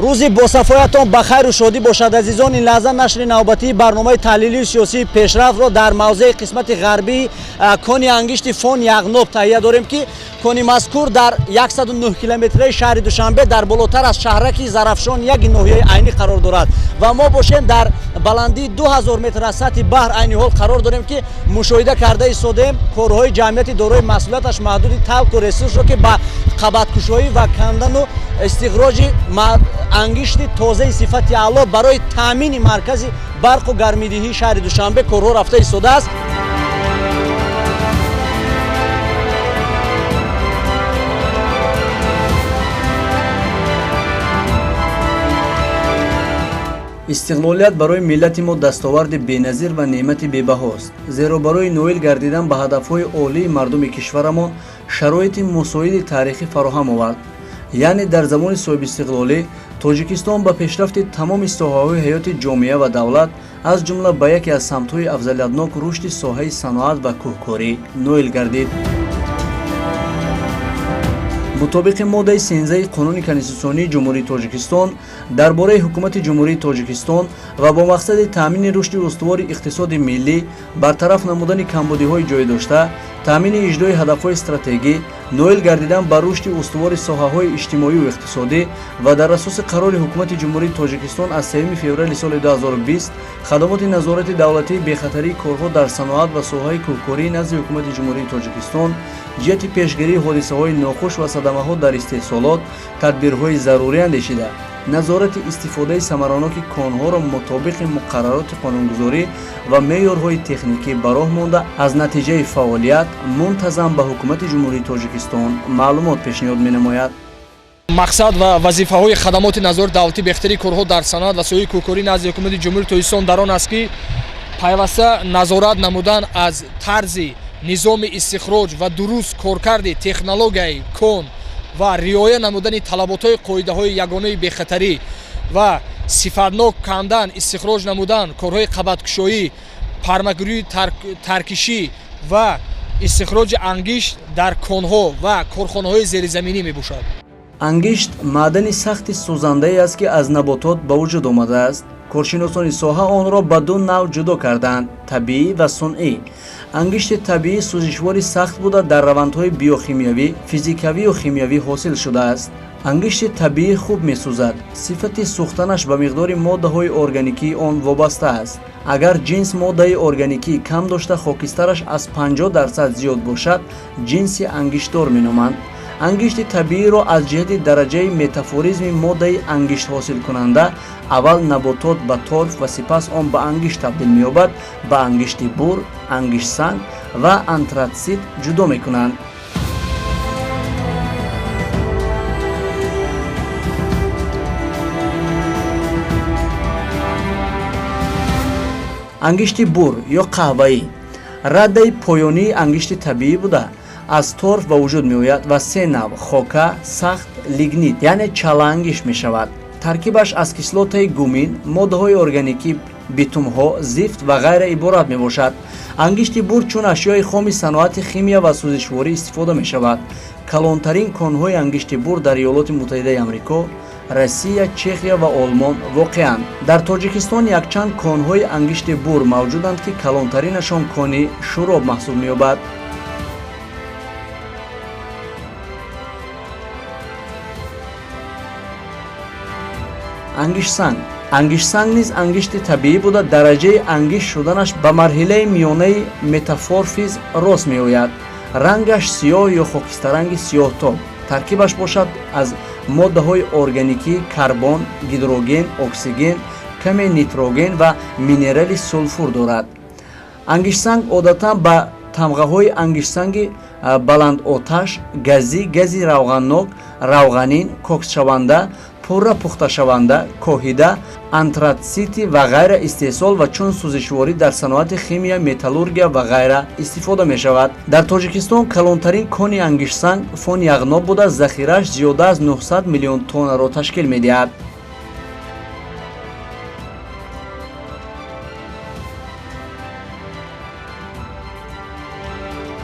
Рӯзи босафоятон ба хайру шодӣ бошад, азизон. Ин лаҳза нашри навбатии барномаи таҳлилию сиёсии пешрафтро дар мавзеи қисмати ғарбии кони ангишти Фон Яғноб таҳия дорем, ки кони мазкур дар 109 километраи шаҳри Душанбе дар болотар аз шаҳраки Зарафшон яки ноҳияи Айнӣ қарор дорад ва мо бошем дар баландии 2000 метр аз сатҳи баҳр айни ҳол қарор дорем, ки мушоҳида карда истодаем корҳои ҷамъияти дорои масъулияташ маҳдуди Талко Ресурсро, ки ба қабаткушоӣ ва кандану истиғроҷи ангишти тозаи сифати аъло барои таъмини маркази барқу гармидиҳии шаҳри Душанбе корҳо рафта истодааст. Истиқлолият барои миллати мо дастоварди беназир ва неъмати бебаҳост, зеро барои ноил гардидан ба ҳадафҳои олии мардуми кишварамон шароити мусоиди таърихӣ фароҳам овард. Яъне дар замони соҳибистиқлолӣ Тоҷикистон ба пешрафти тамоми соҳаҳои ҳаёти ҷомеа ва давлат, аз ҷумла ба яке аз самтҳои афзалиятнок рушди соҳаи саноат ва кӯҳкорӣ ноил гардид. Мутобиқи моддаи 13 Қонуни Конститутсионии Ҷумҳурии Тоҷикистон дар бораи Ҳукумати Ҷумҳурии Тоҷикистон ва бо мақсади таъмини рушди устувори иқтисоди миллӣ, бартараф намудани камбудиҳои ҷойдошта, таъмини иҷрои ҳадафҳои стратегӣ, ноил гардидан ба рушди устувори соҳаҳои иҷтимоию иқтисодӣ ва дар асоси қарори Ҳукумати Ҷумҳурии Тоҷикистон аз 3 феврали соли 2020 хадамоти назорати давлатии бехатарии корҳо дар саноат ва соҳаи кӯҳкории назди Ҳукумати Ҷумҳурии Тоҷикистон ҷиҳати пешгирии ҳодисаҳои нохуш ва садамаҳо дар истеҳсолот тадбирҳои зарурӣ андешида, назорати истифодаи самараноки конҳоро мутобиқи муқаррароти қонунгузорӣ ва меъёрҳои техникӣ ба роҳ монда, аз натиҷаи фаъолият мунтазам ба Ҳукумати Ҷумҳурии Тоҷикистон маълумот пешниҳод менамояд. Мақсад ва вазифаҳои хадамоти назорати давлатии бехатарии корҳо дар саноат ва соҳаи кӯҳкорӣ назди Ҳукумати Ҷумҳурии Тоҷикистон дар он аст, ки пайваста назорат намудан аз тарзи низоми истихроҷ ва дуруст коркарди технологияи кон ва риоя намудани талаботҳои қоидаҳои ягонаи бехатарӣ ва сифатнок кандан, истихроҷ намудан, корҳои қабаткушоӣ, пармагирии таркишӣ ва истихроҷи ангишт дар конҳо ва корхонаҳои зеризаминӣ мебошад. Ангишт маъдани сахти сӯзандае аст, ки аз наботот ба вуҷуд омадааст. Коршиносони соҳа онро ба ду навъ ҷудо кардаанд: табиӣ ва сунъӣ. Ангишти табиӣ сӯзишвори сахт буда, дар равандҳои биохимиявӣ, физикавию химиявӣ ҳосил шудааст. Ангишти табиӣ хуб месӯзад. Сифати сӯхтанаш ба миқдори моддаҳои органикии он вобаста аст. Агар ҷинс моддаи органикӣ кам дошта, хокистараш аз 50% зиёд бошад, ҷинси ангиштдор меноманд. Ангишти табииро аз ҷиҳати дараҷаи метафоризми моддаи ангиштҳосилкунанда аввал наботот ба торф ва сипас он ба ангишт табдил меёбад, ба ангишти бур, ангиштсанг ва антратсит ҷудо мекунанд. Ангишти бур ё қаҳваӣ раддаи поёнии ангишти табиӣ буда, аз торф ба вуҷуд меояд ва се навъ хока, сахт, лигнит, яъне чалаангишт мешавад. Таркибаш аз кислотаи гумин, моддаҳои органикӣ, битумҳо, зифт ва ғайра иборат мебошад. Ангишти бур чун ашёи хоми саноати химия ва сӯзишворӣ истифода мешавад. Калонтарин конҳои ангишти бур дар Иёлоти Муттаҳидаи Амрико, Россия, Чехия ва Олмон воқеанд. Дар Тоҷикистон якчанд конҳои ангишти бур мавҷуданд, ки калонтаринашон кони Шӯроб маҳсуб меёбад. Ангиштсанг. Ангиштсанг низ ангишти табиӣ буда, дараҷаи ангишт шуданаш ба марҳилаи миёнаи метафорфиз рост меояд. Рангаш сиёҳ ё хокистаранги сиёҳтоб, таркибаш бошад аз моддаҳои органикӣ, карбон, гидроген, оксиген, каме нитроген ва минерали сулфур дорад. Ангиштсанг одатан ба тамғаҳои ангиштсанги баландоташ, газӣ, гази равғаннок, равғанин, коксшаванда, пурра пухташаванда, коҳида, антратсити ва ғайра истеҳсол ва чун сӯзишворӣ дар саноати химия, металлургия ва ғайра истифода мешавад. Дар Тоҷикистон калонтарин кони ангиштсанг Фон Яғноб буда, захирааш зиёда аз 900 миллион тоннаро ташкил медиҳад.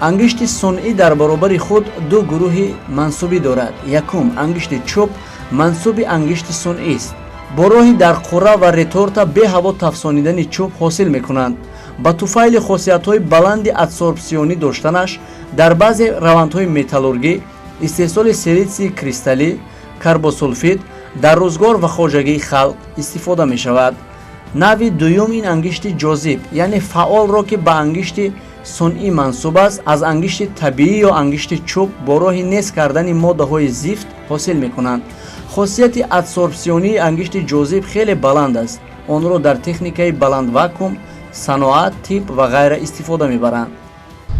Ангишти сунъӣ дар баробари худ ду гурӯҳи мансубӣ дорад. Якум, ангишти чӯб мансуби ангишти сунъист. Бо роҳи дар қурра ва реторта беҳаво тафсонидани чӯб ҳосил мекунанд. Ба туфайли хосиятҳои баланди адсорбсионӣ доштанаш дар баъзе равандҳои металлургӣ, истеҳсоли силитсии кристаллӣ, карбосулфид дар рӯзгор ва хоҷагии халқ истифода мешавад. Навъи дуюм ин ангишти ҷозиб, яъне фаъолро, ки ба ангишти сунъӣ мансуб аст, аз ангишти табиӣ ё ангишти чӯб бо роҳи нест кардани моддаҳои зифт ҳосил мекунанд. Хосияти адсорбсионии ангишти ҷозиб хеле баланд аст. Онро дар техникаи баландвакуум, саноат, тиб ва ғайра истифода мебаранд.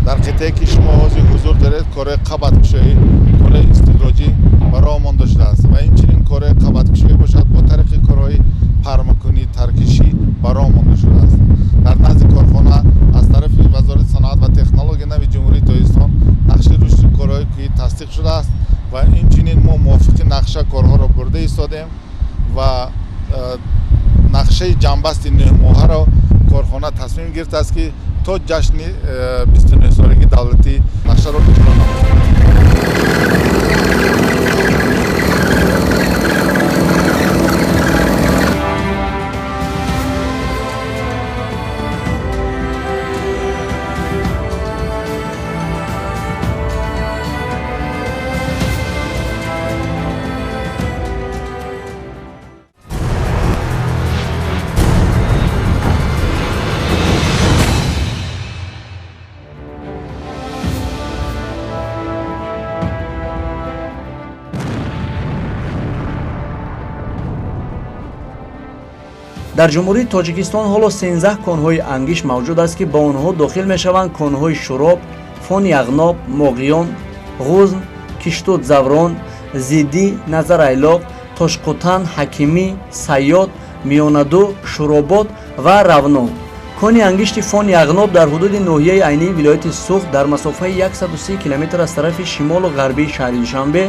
Дар қитъае, ки шумо ҳозир ҳузур доред, корҳои қабаткушоӣ, корҳои истихроҷӣ ба роҳ монда шудааст ва инчунин корҳои қабаткушоӣ бошад, бо тариқи корҳои пармакунӣ, таркишӣ ба роҳ монда шудааст. Дар назди корхона аз тарафи Вазорати саноат ва технологияи нави Ҷумҳурии Тоҷикистон нақшаи рушди корҳои кӯҳӣ тасдиқ шудааст ва инчунин мо мувофиқи нақша корҳоро бурда истодем ва нақшаи ҷамъбасти 9 моҳаро корхона тасмим гирифтааст, ки то ҷашни 29-солагии давлатӣ нақшаро иҷро намояд. Дар Ҷумҳурии Тоҷикистон ҳоло 13 конҳои ангишт мавҷуд аст, ки ба онҳо дохил мешаванд конҳои Шуроб, Фони Яғноб, Моғиён, Ғузн, Киштуд, Заврон, Зиддӣ, Назарайлоқ, Тошқутан, Ҳакимӣ, Сайёд, Миёнаду, Шуробод ва Равно. Кони ангишти Фони Яғноб дар ҳудуди ноҳияи Айнии вилояти Суғд, дар масофаи 130 километр аз тарафи шимолу ғарбии шаҳри Душанбе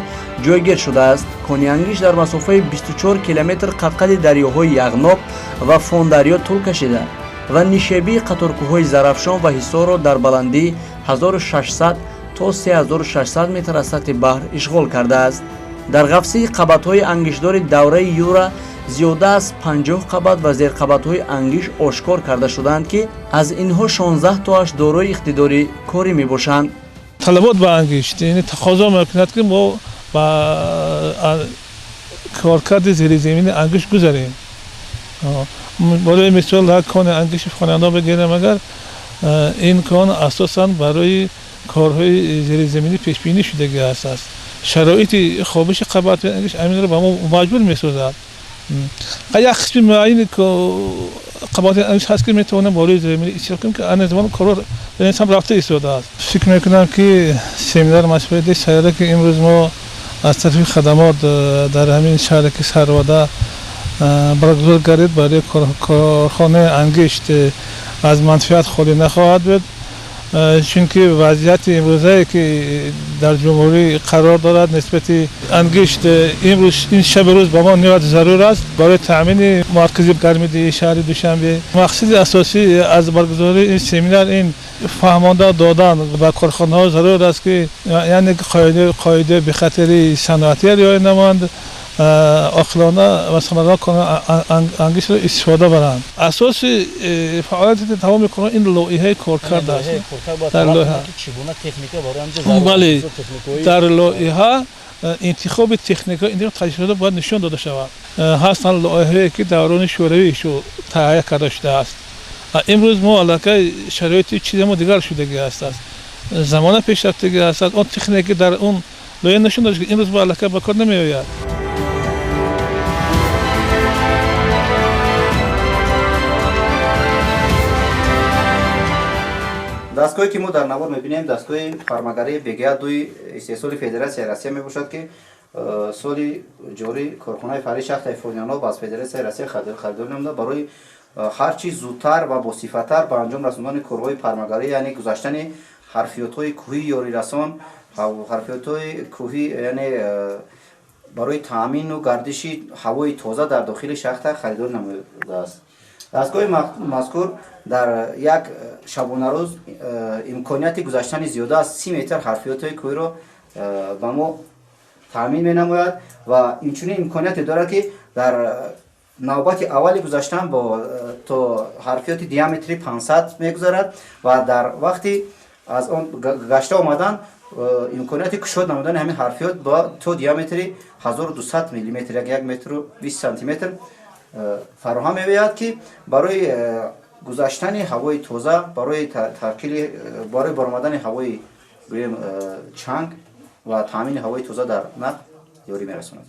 ҷойгир шудааст. Кони ангишт дар масофаи 24 километр қадқади дарёҳои Яғноб ва Фондарё тӯл кашида ва нишебии қаторкӯҳҳои Зарафшон ва Ҳисорро дар баландии 1600 то 3600 метр аз сатҳи баҳр ишғол кардааст. Дар ғафсии қабатҳои ангиштдори давраи юра зиёда аз 50 қабат ва зерқабатҳои ангишт ошкор карда шудаанд, ки аз инҳо 16 тоаш дорои иқтидори корӣ мебошанд. Талабот ба ангишт яъне тақозо мекунад, ки мо ба коркарди зеризамини ангишт гузарем. Барои мисол, як кони ангишти Фони Яғноб бигирем, агар ин кон асосан барои корҳои зеризаминӣ пешбинӣ шудагӣ аст. Шароити хобиши қабати ангишт ҳаминро ба мо маҷбур месозад. Як қисми муайяни қабати ангишт ҳаст, ки метавонем болои заминӣ истифода кунем, ки ана замон корҳо дар ин самт рафта истодааст. Фикр мекунам, ки семинар машваратии сайёра, ки имрӯз мо аз тарафи хадамот дар ҳамин шаҳре, ки Сарвода баргузор гардид, барои корхонаи ангишт аз манфиат холӣ нахоҳад буд, чунки вазъияти имрӯзае, ки дар ҷумҳурӣ қарор дорад нисбати ангишт, имрӯз ин шаби рӯз ба мо ниҳоят зарур аст барои таъмини маркази гармидиҳии шаҳри Душанбе. Мақсади асосӣ аз баргузории ин семинар ин фаҳмонда додан ба корхонаҳо зарур аст, ки яъне қоидаи бехатарии саноатия риоя намоянд, оқилона ва самаранок ангиштро истифода баранд. Асоси фаъолияти тамоми корҳо ин лоиҳаи коркард аст. Бале, дар лоиҳа интихоби техника, интихоби таҷҳизот бояд нишон дода шавад. Ҳастанд лоиҳае, ки даврони шӯравӣ таҳия карда шудааст. Имрӯз мо аллакай шароити чизе мо дигар шудагӣ ҳастааст, замона пешрафтагӣ ҳастад. Он техника, ки дар он лоиҳа нишон дода шуда, имрӯз бо аллакай ба кор намеояд. Дастгоҳе, ки мо дар навор мебинем, дастгоҳи фармагарии БГА дуи истеҳсоли Федератсияи Россия мебошад, ки соли ҷорӣ корхонаи фаръи шахтаи Фони Яғноб аз Федератсияи Россия харидорӣ намуда, барои ҳарчи зудтар ва босифаттар ба анҷом расондани корҳои пармагарӣ, яъне гузаштани ҳарфиётҳои кӯҳии ёрирасон, ҳарфиётҳои кӯҳӣ, яъне барои таъмину гардиши ҳавои тоза дар дохили шахта харидорӣ намудааст. Дастгоҳи мазкур дар як шабонарӯз имконияти гузаштани зиёда аз 30 метр ҳарфиётҳои кӯҳиро ба мо таъмин менамояд ва инчунин имконияте дорад, ки дар навбати аввали гузаштан бо то ҳарфиёти диаметри 500 мегузарад ва дар вақти аз он гашта омадан имконияти кушод намудани ҳамин ҳарфиёт то диаметри 1200 миллиметр, як метру 20 сантиметр фароҳам меояд, ки барои гузаштани ҳавои тоза, барои таркили, барои баромадани ҳавои, гӯем, чанг ва таъмини ҳавои тоза дар нақб ёрӣ мерасонад.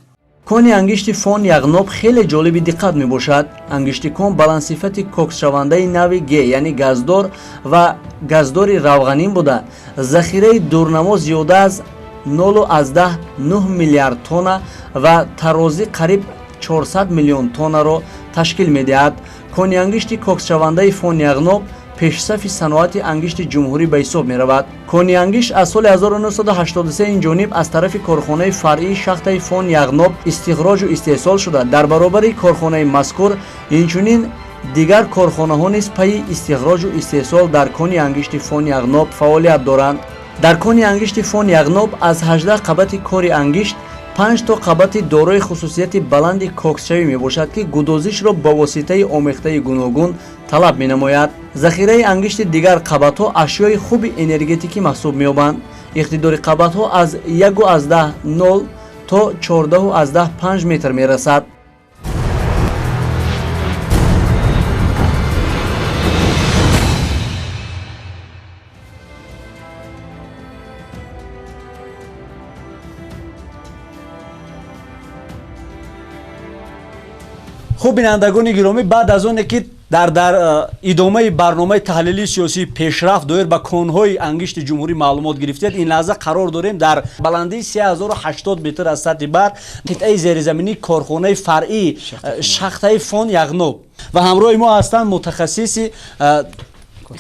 Кони ангишти Фон Яғноб хеле ҷолиби диққат мебошад. Ангишти кон баландсифати коксшавандаи нави Г, яъне газдор ва газдори равғанин буда, захираи дурнамо зиёда аз 0,9 миллиард тонна ва тарозӣ қариб 400 миллион тоннаро ташкил медиҳад. Кони ангишти коксшавандаи Фон Яғноб пешсафи саноати ангишти ҷумҳурӣ ба ҳисоб меравад. Кони ангишт аз соли 1983 ин ҷониб аз тарафи корхонаи фаръии шахтаи Фон Яғноб истихроҷу истеҳсол шуда, дар баробари корхонаи мазкур инчунин дигар корхонаҳо низ пайи истихроҷу истеҳсол дар кони ангишти Фон Яғноб фаъолият доранд. Дар кони ангишти Фон Яғноб аз 18 қабати кори ангишт 5 то қабати дорои хусусияти баланди коксшавӣ мебошад, ки гудозишро ба воситаи омехтаи гуногун талаб менамояд. Захираи ангишти дигар қабатҳо ашёи хуби энергетикӣ маҳсуб меёбанд. Иқтидори қабатҳо аз 1,0 то 14,5 метр мерасад. Хуб, бинандагони гиромӣ, баъд аз оне ки дар идомаи барномаи таҳлилии сиёсии пешрафт доир ба конҳои ангишти ҷумҳурӣ маълумот гирифтед, ин лаҳза қарор дорем дар баландии 3080 метр аз сатҳи баҳр, қитъаи зеризаминии корхонаи фаръии шахтаи Фон Яғноб, ва ҳамроҳи мо ҳастанд мутахассиси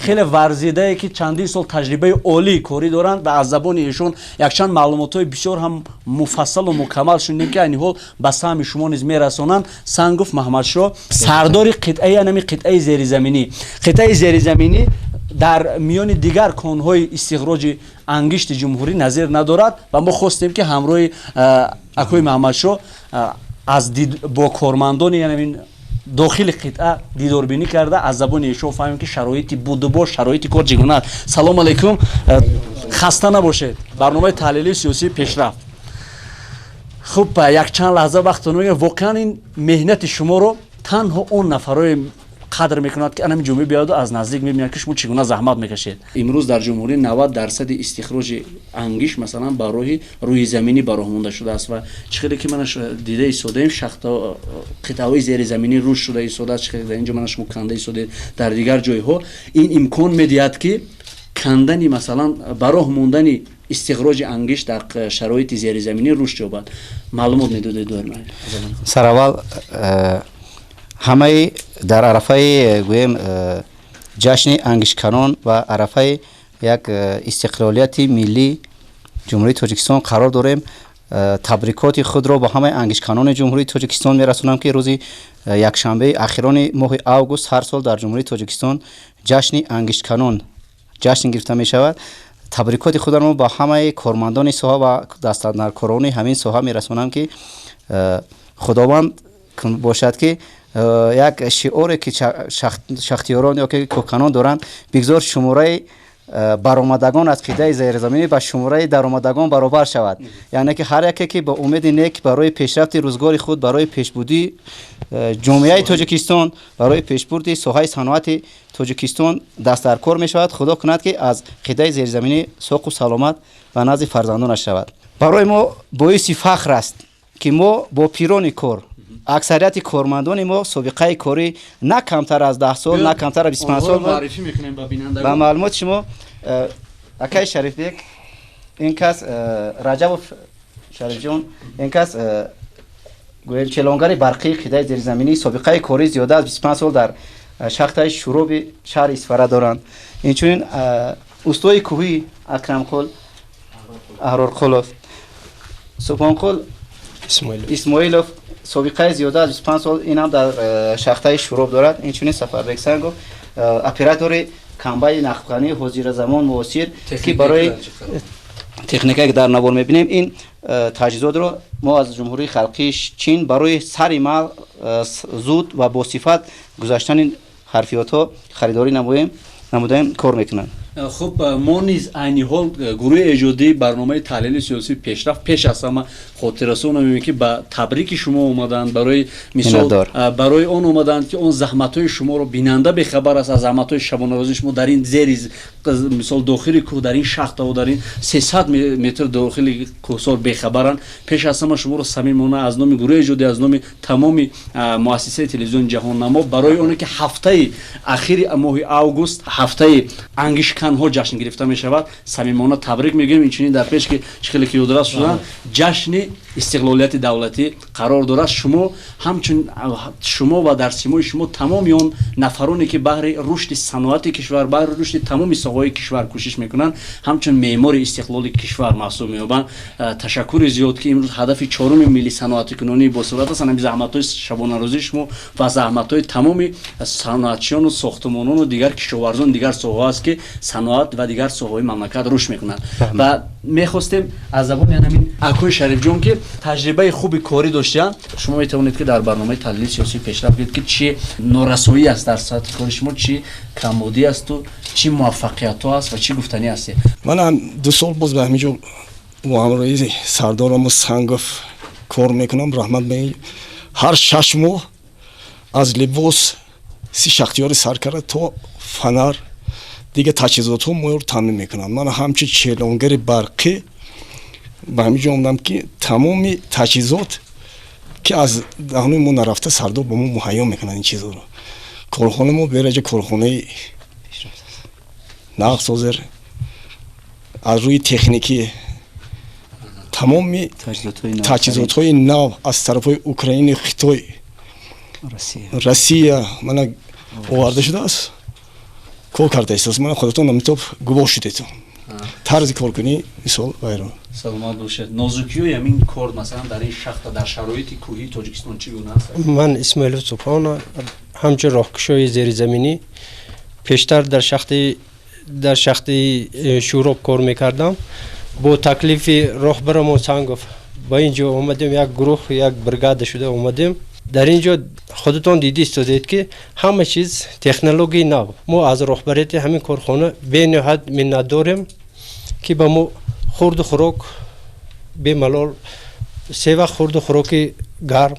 хеле варзидае, ки чандин сол таҷрибаи олии корӣ доранд, ва аз забони эшон якчанд маълумотҳои бисёр ҳам муфассалу мукаммал шунидем, ки айни ҳол ба саҳми шумо низ мерасонанд. Сангов Маҳмадшоҳ, сардори қитъаи анами қитъаи зеризаминӣ. Қитъаи зеризаминӣ дар миёни дигар конҳои истихроҷи ангишти ҷумҳурӣ назир надорад, ва мо хостем, ки ҳамроҳи акои Маҳмадшоҳ аз бо кормандони янамин дохили қитъа дидорбинӣ карда, аз забони эшон фаҳмем, ки шароити будубош, шароити кор чӣ гуна аст. Салом алайкум, хаста набошед. Барномаи таҳлилии сиёсии пешрафт. Хуб, якчанд лаҳза вақтон мегирем. Воқеан ин меҳнати шуморо танҳо он нафарое қадр мекунад, ки анами ҷумҳурӣ биёяду аз наздик мебинад, ки шумо чӣ гуна заҳмат мекашед. Имрӯз дар ҷумҳурӣ 90% истихроҷи ангишт, масалан, ба роҳи рӯизаминӣ ба роҳ монда шудааст, ва чӣ хеле ки мана дида истодаем, шахта, қитъаҳои зеризаминӣ рушд шуда истодааст. Чӣ хеле дар инҷо мана шумо канда истодед, дар дигар ҷойҳо ин имкон медиҳад, ки кандани, масалан, ба роҳ мондани истихроҷи ангишт дар шароити зеризаминӣ рушд ёбад. Маълумот медодед доир? Сараввал ҳамаи дар арафаи, гӯем, ҷашни ангиштканон ва арафаи як истиқлолияти миллии Ҷумҳурии Тоҷикистон қарор дорем. Табрикоти худро ба ҳамаи ангиштканони Ҷумҳурии Тоҷикистон мерасонам, ки рӯзи якшанбеи ахирони моҳи август ҳар сол дар Ҷумҳурии Тоҷикистон ҷашни ангиштканон ҷашн гирифта мешавад. Табрикоти худро ба ҳамаи кормандони соҳа ва дастандаркорони ҳамин соҳа мерасонам, ки Худованд бошад, ки як шиоре ки шахтиёрон ё ки кӯҳканон доранд: бигзор шумораи баромадагон аз қитъаи зеризаминӣ ба шумораи даромадагон баробар шавад. Яъне ки ҳар яке ки бо умеди нек барои пешрафти рӯзгори худ, барои пешбурди ҷомеаи Тоҷикистон, барои пешбурди соҳаи саноати Тоҷикистон даст дар кор мешавад, Худо кунад, ки аз қитъаи зеризаминӣ соқу саломат ба назди фарзандонаш шавад. Барои мо боиси фахр аст, ки мо бо пирони кор, аксарияти кормандони мо собиқаи корӣ на камтар аз 10 сол, на камтар аз 25 сол. Ба маълумоти шумо, акаи Шарифбек, ин кас Раҷабов Шарифҷон, ин кас, гӯем, челонгари барқии қитъаи зеризаминӣ, собиқаи корӣ зиёда аз 25 сол дар шахтаи Шуроби шаҳри Исфара доранд. Инчунин устои кӯҳӣ Акрамқул Аҳрорқулов, Субҳонқул. Исмоилов собиқаи зиёда аз 25 сол ин ҳам дар шахтаи Шӯроб дорад. Инчунин Сафарбек Сангов, оператори комбайни нақбкании ҳозиразамон муосир, ки барои техникае, ки дар навор мебинем, ин таҷҳизотро мо аз Ҷумҳурии Халқии Чин барои сари маҳал, зуд ва босифат гузаштани ҳарфиётҳо харидорӣ намудаем, кор мекунанд. Хуб, мо низ айни ҳол гурӯҳи эҷодии барномаи таҳлили сиёсии «Пешрафт» пеш аз ҳама хотиррасон мемем, ки ба табрики шумо омаданд. Барои мисол, барои он омаданд, ки он заҳматҳои шуморо бинанда бехабар аст аз заҳматҳои шабонарӯзии шумо дар ин зери, мисол, дохили кӯҳ, дар ин шахтаву дар ин 300 метр дохили кӯҳсор бехабаранд. Пеш аз ҳама шуморо самимона аз номи гурӯҳи эҷодӣ, аз номи тамоми муассисаи телевизиони «Ҷаҳоннамо», барои оне ки ҳафтаи ахири моҳи август ҳафтаи ангиштканҳо ҷашн гирифта мешавад, самимона табрик мегӯем. Инчунин дар пеш, ки чӣ хеле ки ёдрас шуданд, ҷашни истиқлолияти давлатӣ қарор дорад. Шумо ҳамчун шумо ва дар симои шумо тамоми он нафароне, ки баҳри рушди саноати кишвар, баҳри рушди тамоми соҳаҳои кишвар кӯшиш мекунанд, ҳамчун меъмори истиқлоли кишвар маҳсуб меёбанд. Ташаккури зиёд, ки имрӯз ҳадафи чоруми милли саноатикунонии босуръат аст. Ҳамин заҳматҳои шабонарӯзии шумо ва заҳматҳои тамоми саноатчиёну сохтумонону дигар кишоварзон, дигар соҳаҳо аст, ки саноат ва дигар соҳаҳои мамлакат рушд мекунанд. Ва мехостем аз забони ҳамин акои Шарифҷон, ки таҷрибаи хуби корӣ доштаанд, шумо метавонед, ки дар барномаи таҳлили сиёсии «Пешрафт» гӯед, ки чӣ норасоӣ аст дар сатҳи кори шумо, чӣ камбудӣ асту чӣ муваффақиятҳо аст ва чӣ гуфтанӣ ҳастед. Ман ҳам 2 сол боз ба ҳамин ҷо бо ҳамроҳии сардорамо Сангов кор мекунам. Раҳмат. Ҳар 6 моҳ аз либос си шахтиёри сар карда то фанар, дигар таҷҳизотҳо моро таъмин мекунанд. Ман ҳамчун челонгари барқӣ ба ҳамин ҷо омадам, ки тамоми таҷҳизот, ки аз даҳони мо нарафта, сардор ба мо муҳайё мекунанд ин чизҳоро. Корхона мо бераҷа корхонаи нағзсозер, аз рӯи техникӣ тамоми таҷҳизотҳои нав аз тарафҳои Украину, Хитой, Россия мана оварда шудааст, кор карда истааст. Мана худатон намитоб гувоҳ шудетон тарзи коркунӣ, мисол, вайрон. Саломат бошед. Нозукиҳои ҳамин кор, масалан, дар ин шахта, дар шароити кӯҳии Тоҷикистон чӣ гуна аст? Ман Исмоилов Субҳон, ҳамчун роҳкушои зеризаминӣ пештар дар шахти Шӯроб кор мекардам. Бо таклифи роҳбарамон Сангов ба ин ҷо омадем, як гурӯҳ, як бригада шуда омадем. Дар ин ҷо худатон дида истодед, ки ҳама чиз технологияи нав. Мо аз роҳбарияти ҳамин корхона бениҳоят миннатдорем, ки ба мо хурду хӯрок бемалол, се вақт хурду хӯроки гарм,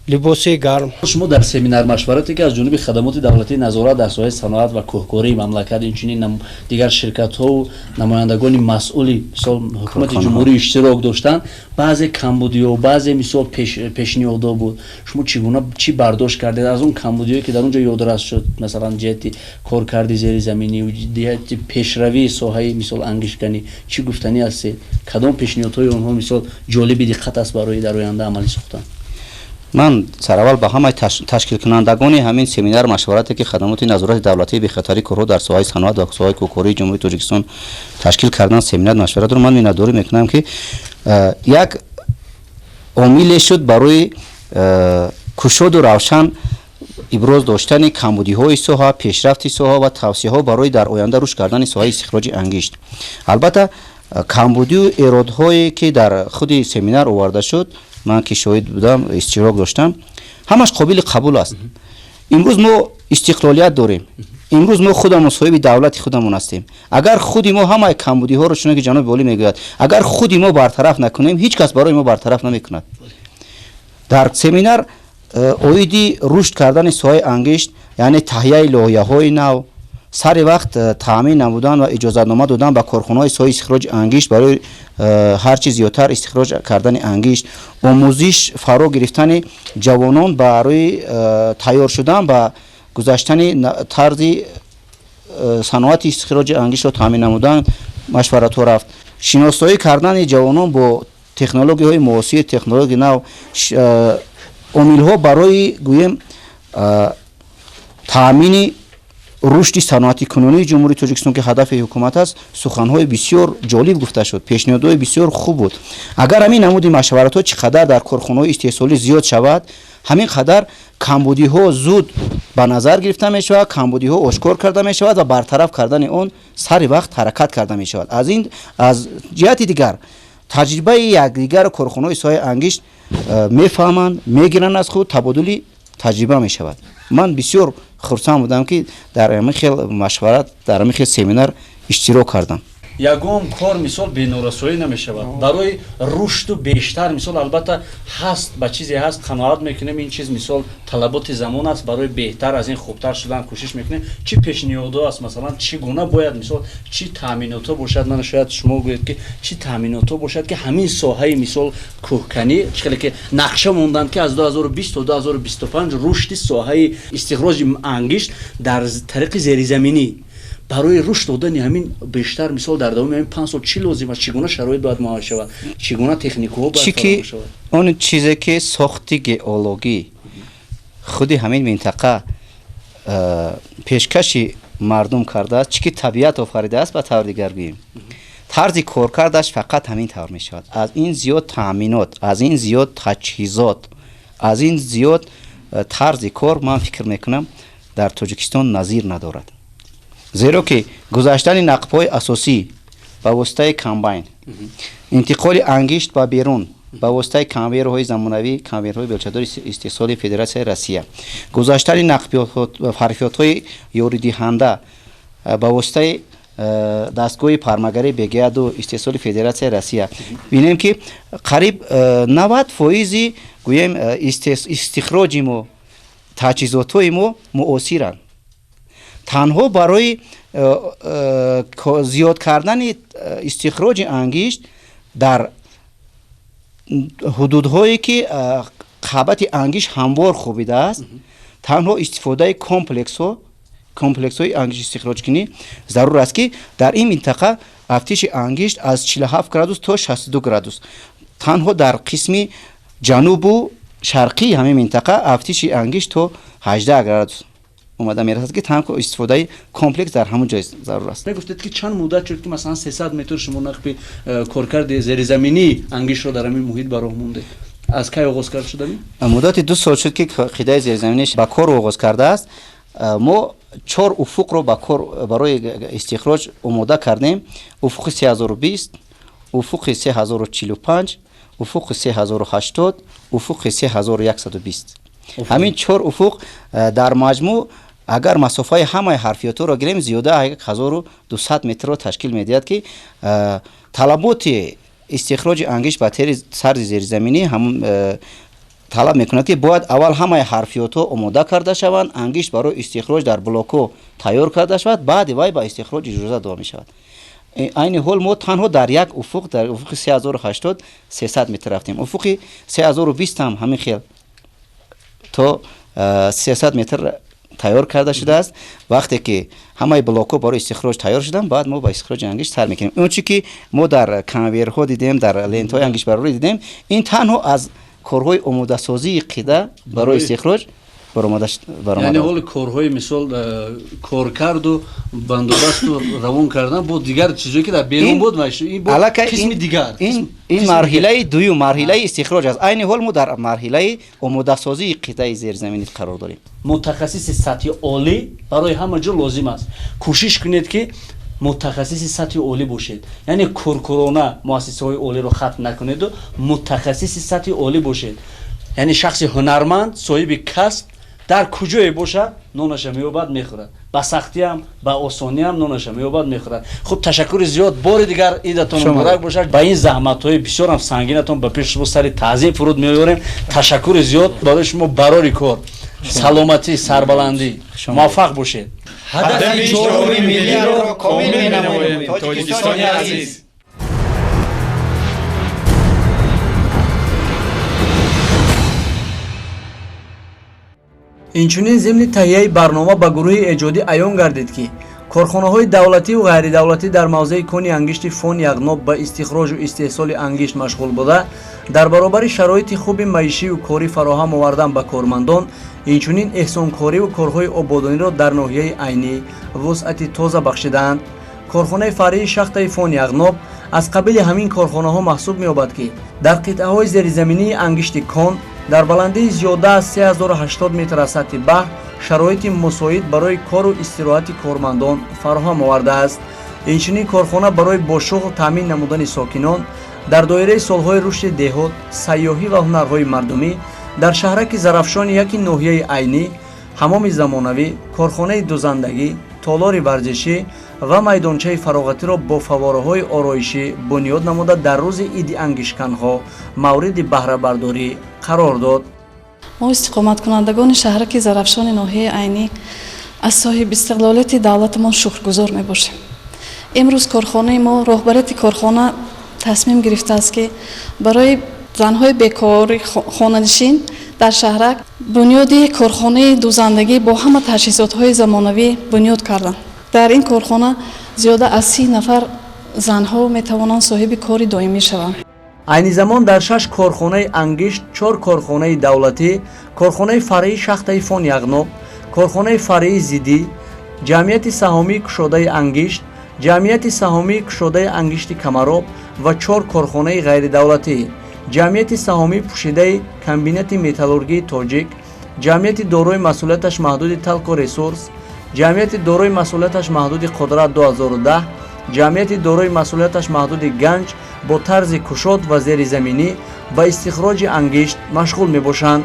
либоси гарм. Шумо дар семинар машварате, ки аз ҷониби хадамоти давлатии назорат дар соҳаи саноат ва кӯҳкории мамлакат, инчунин дигар ширкатҳову намояндагони масъули, мисол, ҳукумати ҷумҳурӣ иштирок доштанд, баъзе камбудиҳо, баъзе, мисол, пешниҳодҳо буд. Шумо чӣ гуна, чӣ бардошт кардед аз он камбудиҳое, ки дар он ҷо ёдрас шуд, масалан, ҷиҳати коркарди зеризаминӣ, ҷиҳати пешравии соҳаи, мисол, ангиштканӣ? Чӣ гуфтанӣ ҳастед? Кадом пешниҳодҳои онҳо, мисол, ҷолиби диққат аст барои дар оянда амалӣ сохтан? Ман сараввал ба ҳамаи ташкилкунандагони ҳамин семинар машварате, ки хадамоти назорати давлатии бехатарии корҳо дар соҳаи саноат ва соҳаи кӯҳкории Ҷумҳурии Тоҷикистон ташкил кардан семинар машваратро, ман миннатдорӣ мекунам, ки як омиле шуд барои кушоду равшан иброз доштани камбудиҳои соҳа, пешрафти соҳа ва тавсияҳо барои дар оянда рушд кардани соҳаи истихроҷи ангишт. Албатта, камбудию эродҳое, ки дар худи семинар оварда шуд, ман ки шоҳид будам, иштирок доштам, ҳамаш қобили қабул аст. Имрӯз мо истиқлолият дорем, имрӯз мо худамон соҳиби давлати худамон ҳастем. Агар худи мо ҳамаи камбудиҳоро, чуноне ки ҷаноби олӣ мегӯяд, агар худи мо бартараф накунем, ҳеҷ кас барои мо бартараф намекунад. Дар семинар оиди рушд кардани соҳаи ангишт, яъне таҳияи лоиҳаҳои нав, сари вақт таъмин намудан ва иҷозатнома додан ба корхонаҳои соҳаи истихроҷи ангишт барои ҳар чи зиёдтар истихроҷ кардани ангишт, омӯзиш фаро гирифтани ҷавонон барои тайёр шудан ба гузаштани тарзи саноати истихроҷи ангиштро таъмин намудан машваратҳо рафт. Шиносоӣ кардани ҷавонон бо технологияҳои муосир, технологияи нав, омилҳо барои, гӯем, таъмини Рушди саноати кунунии Ҷумҳурии Тоҷикистон, ки ҳадафи ҳукумат аст, суханҳои бисёр ҷолиб гуфта шуд, пешниҳодҳои бисёр хуб буд. Агар ҳамин намуди машваратҳо чӣ қадар дар корхонаҳои истеҳсолӣ зиёд шавад, ҳамин қадар камбудиҳо зуд ба назар гирифта мешавад, камбудиҳо ошкор карда мешавад ва бартараф кардани он сари вақт ҳаракат карда мешавад. Аз ин аз ҷиҳати дигар таҷрибаи якдигарро корхонаҳои соҳаи ангишт мефаҳманд, мегиранд, аз худ табодули таҷриба мешавад. Ман бисёр хурсанд будам, ки дар ҳамин хел машварат, дар ҳамин хел семинар иштирок кардам. Ягон кор мисол бенорасоӣ намешавад. Барои рушду бештар мисол албатта ҳаст, ба чизе ҳаст қаноат мекунем, ин чиз мисол талаботи замон аст, барои беҳтар аз ин хубтар шудан кӯшиш мекунем. Чӣ пешниҳодҳо аст, масалан чӣ гуна бояд мисол чӣ таъминотҳо бошад? Мана шояд шумо гӯед, ки чӣ таъминотҳо бошад, ки ҳамин соҳаи мисол кӯҳканӣ, чӣ хеле ки нақша монданд, ки аз 2020 то 2025 рушди соҳаи истихроҷи ангишт дар тариқи зеризаминӣ, барои рушд додани ҳамин бештар мисол дар давоми ҳамин 5 сол чӣ лозим аст, чӣ гуна шароит бояд муҳайё шавад, чӣ гуна техникаҳо бояд чӣ ки фароҳам шавад? Он чизе ки сохти геологӣ худи ҳамин минтақа пешкаши мардум кардааст, чӣ ки табиат офаридааст, ба таври дигар гӯем, тарзи коркардаш фақат ҳамин тавр мешавад. Аз ин зиёд таъминот, аз ин зиёд таҷҳизот, аз ин зиёд тарзи кор, ман фикр мекунам, дар Тоҷикистон назир надорад, зеро ки гузаштани нақбҳои асосӣ ба воситаи комбайн, интиқоли ангишт ба берун ба воситаи конвейерҳои замонавӣ, конвейерҳои белчадори истеҳсоли Федератсияи Россия, гузаштани ҳарфиётҳои ёридиҳанда ба воситаи дастгоҳи пармагари БГА-2 истеҳсоли Федератсияи Россия, бинем, ки қариб 90 фоизи гӯем истихроҷи мо, таҷҳизотҳои мо муосиранд. Танҳо барои зиёд кардани истихроҷи ангишт дар ҳудудҳое ки қабати ангишт ҳамвор хобидааст, танҳо истифодаи комплексҳои ангишт истихроҷкунӣ зарур аст, ки дар ин минтақа афтиши ангишт аз 47 градус то 62 градус, танҳо дар қисми ҷанубу шарқии ҳамин минтақа афтиши ангишт то 18 градус омада мерасад, ки танҳо истифодаи комплекс дар ҳамон ҷой зарур аст. Мегуфтед, ки чанд муддат шуд, ки масалан 300 метр шумо нақби коркарди зеризаминии ангиштро дар ҳамин муҳит ба роҳ мондед. Аз кай оғоз кард шудани? Муддати 2 сол шуд, ки қитъаи зеризаминиш ба кор оғоз кардааст. Мо чор уфуқро ба кор барои истихроҷ омода кардем: уфуқи 3020, уфуқи 3045, уфуқи 3080, уфуқи 3120. Ҳамин чор уфуқ дар маҷмӯъ, агар масофаи ҳамаи ҳарфиётҳоро гирем, зиёда 1200 метрро ташкил медиҳад, ки талаботи истихроҷи ангишт ба тарзи зеризаминӣ ҳамун талаб мекунад, ки бояд аввал ҳамаи ҳарфиётҳо омода карда шаванд, ангишт барои истихроҷ дар блокҳо тайёр карда шавад, баъди вай ба истихроҷ иҷоза дода мешавад. Айни ҳол мо танҳо дар як уфуқ, дар уфуқи 3080, 300 метр рафтем. Уфуқи 3020 ҳам ҳамин хел то 300 метр тайёр карда шудааст. Вақте ки ҳамаи блокҳо барои истихроҷ тайёр шуданд, баъд мо ба истихроҷи ангишт сар мекунем. Он чи ки мо дар конвейерҳо дидем, дар лентҳои ангиштбарорӣ дидем, ин танҳо аз корҳои омодасозии қитъа барои истихроҷ баромада. Яъне ҳоли корҳои мисол коркарду бандобасту равон кардан бо дигар чизое ки дар берун буд, ин бо қисми дигар. Ин марҳилаи дуюм, марҳилаи истихроҷ аст. Айни ҳол мо дар марҳилаи омодасозии қитъаи зеризаминӣ қарор дорем. Мутахассиси сатҳи олӣ барои ҳама ҷо лозим аст. Кӯшиш кунед, ки мутахассиси сатҳи олӣ бошед, яъне куркурона муассисаҳои олиро хатм накунеду мутахассиси сатҳи олӣ бошед. Яъне шахси ҳунарманд, соҳиби касб дар куҷое бошад, нонаша меёбад, мехӯрад. Ба сахтиам, ба осониам нонаша меёбад, мехӯрад. Хуб, ташаккури зиёд. Бори дигар идатон муборак бошад. Ба ин заҳматҳои бисёрам сангинатон ба пеши шумо сари таъзим фуруд меорем. Ташаккури зиёд барои шумо, барори кор, саломатӣ, сарбаландӣ, муваффақ бошед. Ҳадафи чоруми миллиро комил менамоем, Тоҷикистони азиз. Инчунин зимни таҳияи барнома ба гурӯҳи эҷодӣ аён гардид, ки Корхонаҳои давлативу ғайридавлатӣ дар мавзеи кони ангишти Фон Яғноб ба истихроҷу истеҳсоли ангишт машғул буда, дар баробари шароити хуби маишию корӣ фароҳам овардан ба кормандон, инчунин эҳсонкориву корҳои ободониро дар ноҳияи Айнӣ вусъати тоза бахшидаанд. Корхонаи фаръии шахтаи Фон Яғноб аз қабили ҳамин корхонаҳо маҳсуб меёбад, ки дар қитъаҳои зеризаминии ангишти кон дар баландии зиёда аз 3080 метр аз сатҳи баҳр шароити мусоид барои кору истироҳати кормандон фароҳам овардааст. Инчунин корхона барои бо шуғл таъмин намудани сокинон дар доираи солҳои рушди деҳот, сайёҳӣ ва ҳунарҳои мардумӣ дар шаҳраки Зарафшони яки ноҳияи Айнӣ ҳамоми замонавӣ, корхонаи дузандагӣ, толори варзишӣ ва майдончаи фароғатиро бо фаввораҳои ороишӣ бунёд намуда дар рӯзи иди ангишканҳо мавриди баҳрабардорӣ қарор дод. Мо, истиқоматкунандагони шаҳраки Зарафшони ноҳияи Айнӣ, аз соҳибистиқлолияти давлатамон шукргузор мебошем. Имрӯз корхонаи мо, роҳбарияти корхона тасмим гирифтааст, ки барои занҳои бекори хонанишин дар шаҳрак бунёди корхонаи дузандагӣ бо ҳама таҷҳизотҳои замонавӣ бунёд карданд. Дар ин корхона зиёда аз 30 нафар занҳо метавонанд соҳиби кори доимӣ шаванд. Айни замон дар шаш корхонаи ангишт, чор корхонаи давлатӣ, корхонаи фаръии шахтаи Фон Яғноб, корхонаи фаръии Зидӣ, ҷамъияти саҳомии кушодаи ангишт, ҷамъияти саҳомии кушодаи ангишти Камароб ва чор корхонаи ғайридавлатӣ, ҷамъияти саҳомии пӯшидаи комбинати металлургии Тоҷик, ҷамъияти дорои масъулияташ маҳдуди Талко Ресурс, ҷамъияти дорои масъулияташ маҳдуди Қудрат 2010, ҷамъияти дорои масъулияташ маҳдуди Ганҷ бо тарзи кушод ва зеризаминӣ ба истихроҷи ангишт машғул мебошанд.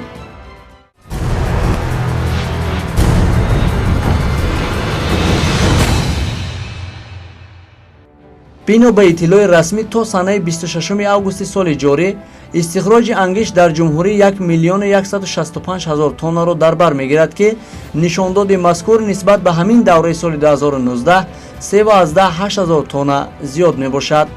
Бино ба иттилои расмӣ то санаи 26 августи соли ҷорӣ истихроҷи ангишт дар ҷумҳурӣ 1 165 000 тоннаро дар бар мегирад, ки нишондоди мазкур нисбат ба ҳамин давраи соли 2019 3,8 ҳазор тонна зиёд мебошад.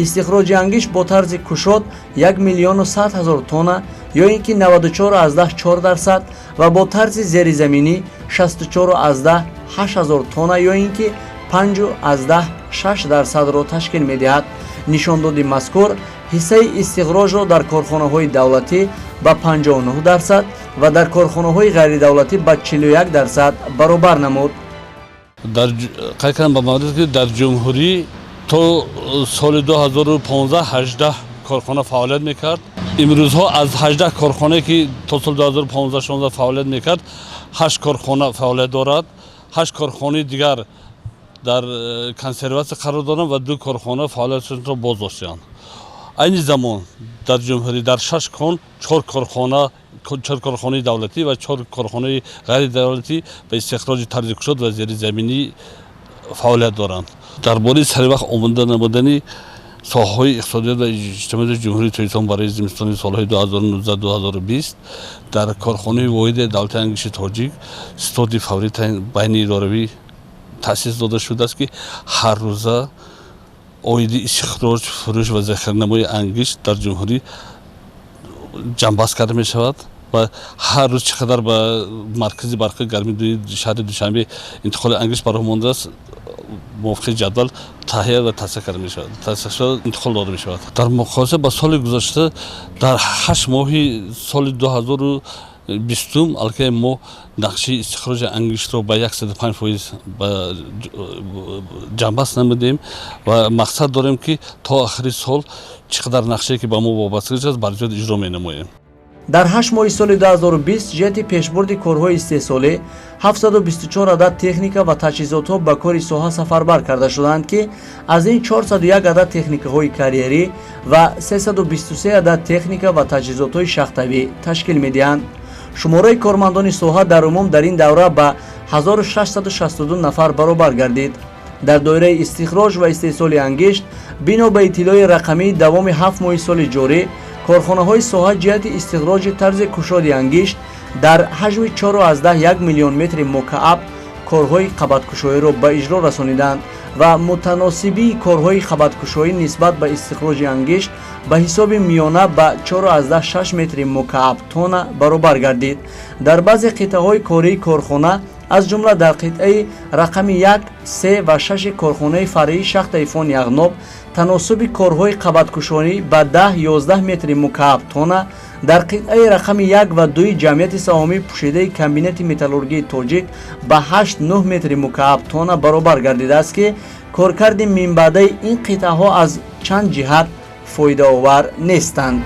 Истихроҷи ангишт бо тарзи кушод 1 100 000 тонна ё ин ки 94,4% ва бо тарзи зеризаминӣ 64,8 ҳазор тонна ё ин ки 5,6%-ро ташкил медиҳад. Нишондоди мазкур ҳиссаи истихроҷро дар корхонаҳои давлатӣ ба 59% ва дар корхонаҳои ғайридавлатӣ ба 41% баробар намуд. Қайд кардам ба маврид, ки дар ҷумҳурӣ то соли 2015 18 корхона фаъолият мекард. Имрӯзҳо аз 18 корхонае, ки то соли 2015-16 фаъолият мекард, 8 корхона фаъолият дорад. 8 корхонаи дигар дар консерватсия қарор доранд ва ду корхона фаъолияташонро боз доштаанд. Айни замон дар ҷумҳурӣ дар шаш кон чор корхона, чор корхонаи давлатӣ ва чор корхонаи ғайридавлатӣ ба истихроҷи тарзи кушод ва зеризаминӣ фаъолият доранд. Дар бораи саривақт омода намудани соҳаҳои иқтисодиёт ва иҷтимоии Ҷумҳурии Тоҷикистон барои зимистони солҳои 2019-2020 дар корхонаи воҳиди давлати ангишти Тоҷик стоди фаврӣ байниидоравӣ таъсис дода шудааст, ки ҳар рӯза оиди истихроҷ, фурӯш ва захиранамои ангишт дар ҷумҳурӣ ҷамъбаст карда мешавад ва ҳар рӯз чӣ қадар ба маркази барқи гармидӯи шаҳри Душанбе интиқоли ангишт ба роҳ мондааст, мувофиқи ҷадвал таҳия ва тасдиқ карда мешавад, тасдиқ шуда интиқол дода мешавад. Дар муқоиса ба соли гузашта дар 8 моҳи соли 2020 аллакай мо нақшаи истихроҷи ангиштро ба 105% ба ҷамъбаст намудем ва мақсад дорем, ки то охири сол чӣ қадар нақшае, ки ба мо вобаста аст, бар ҷои иҷро менамоем. Дар 8 моҳи соли 2020 ҷиҳати пешбурди корҳои истеҳсолӣ 724 адад техника ва таҷҳизотҳо ба кори соҳа сафарбар карда шудаанд, ки аз ин 401 адад техникаҳои карьерӣ ва 323 адад техника ва таҷҳизотҳои шахтавӣ ташкил медиҳанд. Шумораи кормандони соҳа дар умум дар ин давра ба 1662 нафар баробар гардид. Дар доираи истихроҷ ва истеҳсоли ангишт бино ба иттилои рақамии давоми 7 моҳи соли ҷорӣ корхонаҳои соҳа ҷиҳати истихроҷи тарзи кушоди ангишт дар ҳаҷми 4,1 миллион метри мукааб корҳои қабаткушоиро ба иҷро расониданд ва мутаносибии корҳои қабаткушоӣ нисбат ба истихроҷи ангишт ба ҳисоби миёна ба 4,6 метри мукааб тонна баробар гардид. Дар баъзе қитъаҳои кории корхона Аз ҷумла дар қитъаи рақами 1, 3 ва 6 корхонаи фаръии шахтаи Фон Яғноб таносуби корҳои қабаткушонӣ ба 10-11 метри мукааб тонна, дар қитъаи рақами 1 ва 2 ҷамъияти саҳомии пӯшидаи комбинати металлургии тоҷик ба 8-9 метри мукааб тонна баробар гардидааст, ки коркарди минбаъдаи ин қитъаҳо аз чанд ҷиҳат фоидаовар нестанд.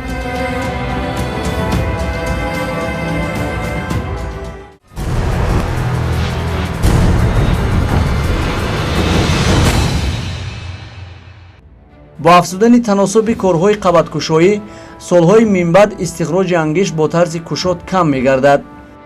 Бо афзудани таносуби корҳои қабаткушоӣ солҳои минбаъд истихроҷи ангишт бо тарзи кушод кам мегардад.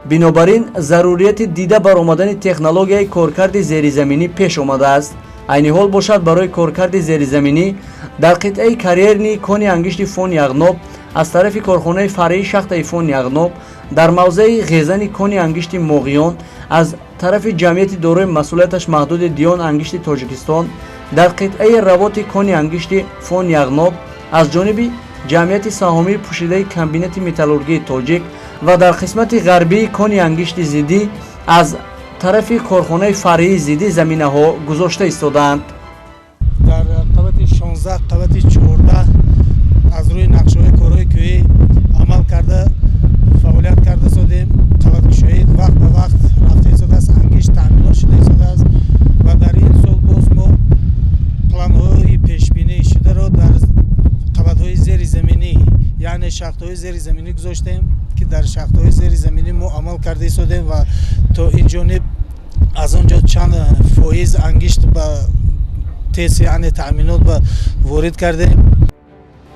Бинобар ин зарурияти дида баромадани технологияи коркарди зеризаминӣ пеш омадааст. Айни ҳол бошад, барои коркарди зеризаминӣ дар қитъаи карьерни кони ангишти Фон Яғноб аз тарафи корхонаи фаръии шахтаи Фон Яғноб, дар мавзеи ғезани кони ангишти Моғиён аз тарафи ҷамъияти дорои масъулияташ маҳдуди Диён ангишти Тоҷикистон, дар қитъаи равоти кони ангишти Фон Яғноб аз ҷониби ҷамъияти саҳомии пӯшидаи комбинати металлургии тоҷик ва дар қисмати ғарбии кони ангишти Зиддӣ аз тарафи корхонаи фаръии Зиддӣ заминаҳо гузошта истодаанд. Дар қабати 16, қабати 14 аз рӯи нақшаҳои корҳои кӯҳӣ амал карда фаъолият карда содем. Қабаткушоӣ вақт ба вақт рафта истодааст, ангишт таъминот шуда истодааст ва дар ин сол боз мо планҳои пешбинӣ шударо дар қабатҳои зеризаминӣ, яъне шахтҳои зеризаминӣ гузоштем, ки дар шахтҳои зеризаминӣ мо амал карда истодем ва то ин ҷониб аз он ҷо чанд фоиз ангишт ба тез, яъне таъминот ба ворид кардем.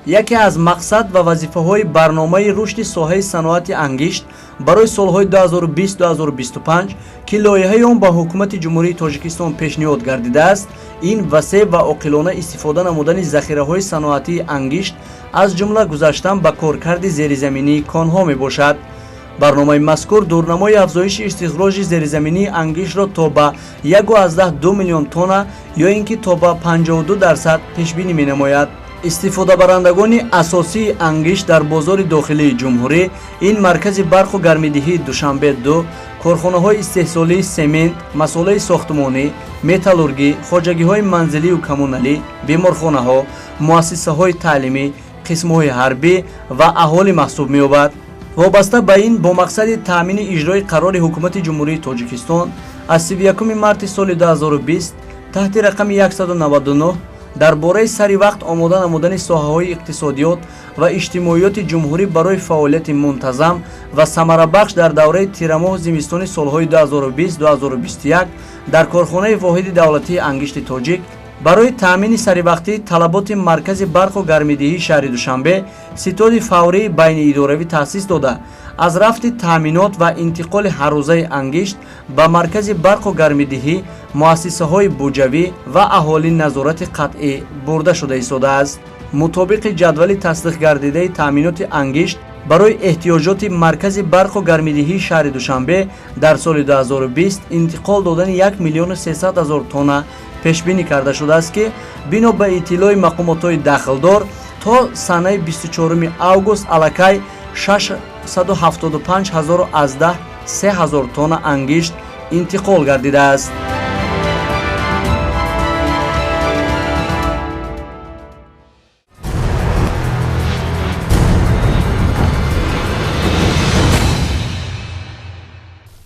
Яке аз мақсад ва вазифаҳои барномаи рушди соҳаи саноати ангишт барои солҳои 2020-2025, ки лоиҳаи он ба ҳукумати Ҷумҳурии Тоҷикистон пешниҳод гардидааст, ин васеъ ва оқилона истифода намудани захираҳои саноатии ангишт, аз ҷумла гузаштан ба коркарди зеризаминии конҳо мебошад. Барномаи мазкур дурнамои афзоиши истихроҷи зеризаминии ангиштро то ба 1,2 миллион тонна ё ин ки то ба 52% пешбинӣ менамояд. Истифодабарандагони асосии ангишт дар бозори дохилии ҷумҳурӣ ин маркази барқу гармидиҳии Душанбе 2, корхонаҳои истеҳсолии семент, масолаи сохтмонӣ, металлургӣ, хоҷагиҳои манзилию коммуналӣ, беморхонаҳо, муассисаҳои таълимӣ, қисмҳои ҳарбӣ ва аҳолӣ маҳсуб меёбад. Вобаста ба ин, бо мақсади таъмини иҷрои қарори Ҳукумати Ҷумҳурии Тоҷикистон аз 31 марти соли 2020 таҳти рақами 199 дар бораи сари вақт омода намудани соҳаҳои иқтисодиёт ва иҷтимоиёти ҷумҳурӣ барои фаъолияти мунтазам ва самарабахш дар давраи тирамоҳу зимистони солҳои 2020-2021 дар корхонаи воҳиди давлатии ангишти тоҷик барои таъмини саривақтии талаботи маркази барқу гармидиҳии шаҳри Душанбе ситоди фаврии байниидоравӣ таъсис дода, аз рафти таъминот ва интиқоли ҳаррӯзаи ангишт ба маркази барқу гармидиҳӣ, муассисаҳои буҷавӣ ва аҳолӣ назорати қатъӣ бурда шуда истодааст. Мутобиқи ҷадвали тасдиқгардидаи таъминоти ангишт барои эҳтиёҷоти маркази барқу гармидиҳии шаҳри Душанбе дар соли 2020 интиқол додани 1 300 000 тонна пешбинӣ карда шудааст, ки бино ба иттилои мақомотҳои дахлдор то санаи 24 август аллакай 675 013 тонна ангишт интиқол гардидааст.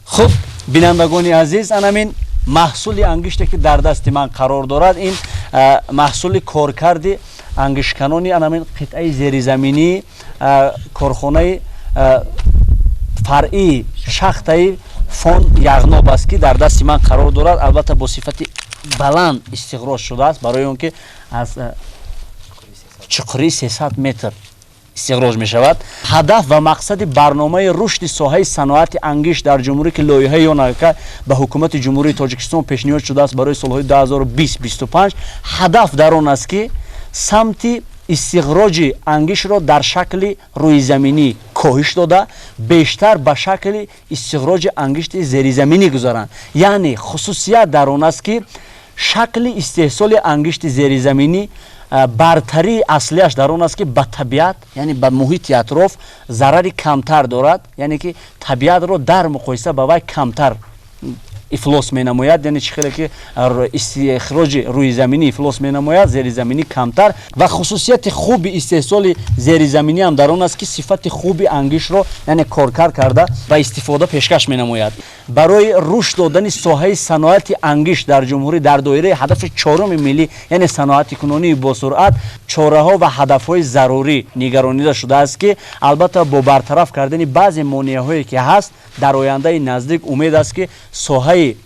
Хуб, бинандагони азиз, анамин маҳсули ангиште ки дар дасти ман қарор дорад, ин маҳсули коркарди ангиштканони анамин қитъаи зеризаминии корхонаи фаръии шахтаи Фон Яғноб аст, ки дар дасти ман қарор дорад. Албатта бо сифати баланд истихроҷ шудааст, барои он ки аз чуқурии 300 метр истихроҷ мешавад. Ҳадаф ва мақсади барномаи рушди соҳаи саноати ангишт дар ҷумҳурӣ, ки лоиҳаи он ба ҳукумати Ҷумҳурии Тоҷикистон пешниҳод шудааст барои солҳои 2020-2025, ҳадаф дар он аст, ки самти истихроҷи ангиштро дар шакли рӯизаминӣ коҳиш дода, бештар ба шакли истихроҷи ангишти зеризаминӣ гузаранд. Яъне хусусият дар он аст, ки шакли истеҳсоли ангишти зеризаминӣ бартарии аслиаш дар он аст, ки ба табиат, яъне ба муҳити атроф зарари камтар дорад, яъне ки табиатро дар муқоиса ба вай камтар Ифлос менамояд, яъне чӣ хеле ки истихроҷи рӯизаминӣ ифлос менамояд, зеризаминӣ камтар. Ва хусусияти хуби истеҳсоли зеризаминӣ ҳам дар он аст, ки сифати хуби ангишро, яъне коркард карда, ба истифода пешкаш менамояд. Барои рушд додани соҳаи саноати ангиш дар ҷумҳурӣ дар доираи ҳадафи чоруми миллӣ, яъне саноатикунонии босуръат, чораҳо ва ҳадафҳои зарурӣ нигаронида шудааст, ки албатта бо бартараф кардани баъзе монеаҳое ки ҳаст, дар ояндаи наздик умед аст, ки соҳаи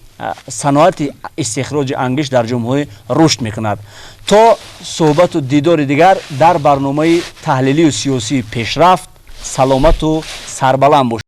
саноати истихроҷи ангиш дар ҷумҳурӣ рушд мекунад. То суҳбату дидори дигар дар барномаи таҳлилию сиёсии «Пешрафт», саломату сарбаланд бошед.